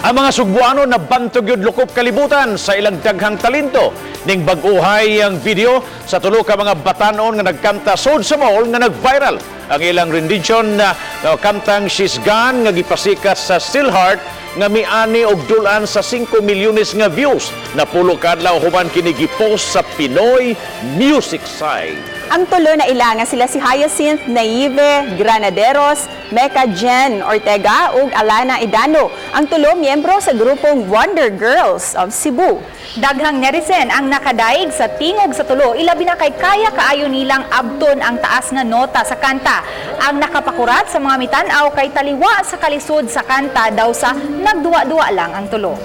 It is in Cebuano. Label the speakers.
Speaker 1: Ang mga Sugbuano na bantog yun lukop kalibutan sa ilang daghang talento. Ning bag-uhay ang video sa tulo ka mga batanon nga nagkanta sod sa mall nga nag-viral. Ang ilang rendition na kantang "She's Gone" nga gipasikat sa Still Heart nga miani og dulan sa 5 milyones nga views. Napulo ka adlaw human kini gipost sa Pinoy music site.
Speaker 2: Ang tulo na ila nga sila si Hyacinth Naive Granaderos, Mecca Jen Ortega ug Alana Idano. Ang tulo, miyembro sa grupong Wonder Girls of Cebu.
Speaker 3: Daghang netizen ang nakadaig sa tingog sa tulo, ilabi na kay kaya kaayo nilang abton ang taas nga nota sa kanta. Ang nakapakurat sa mga mitan-aw kay taliwa sa kalisod sa kanta, daw sa nagduwa-duwa lang ang tulo.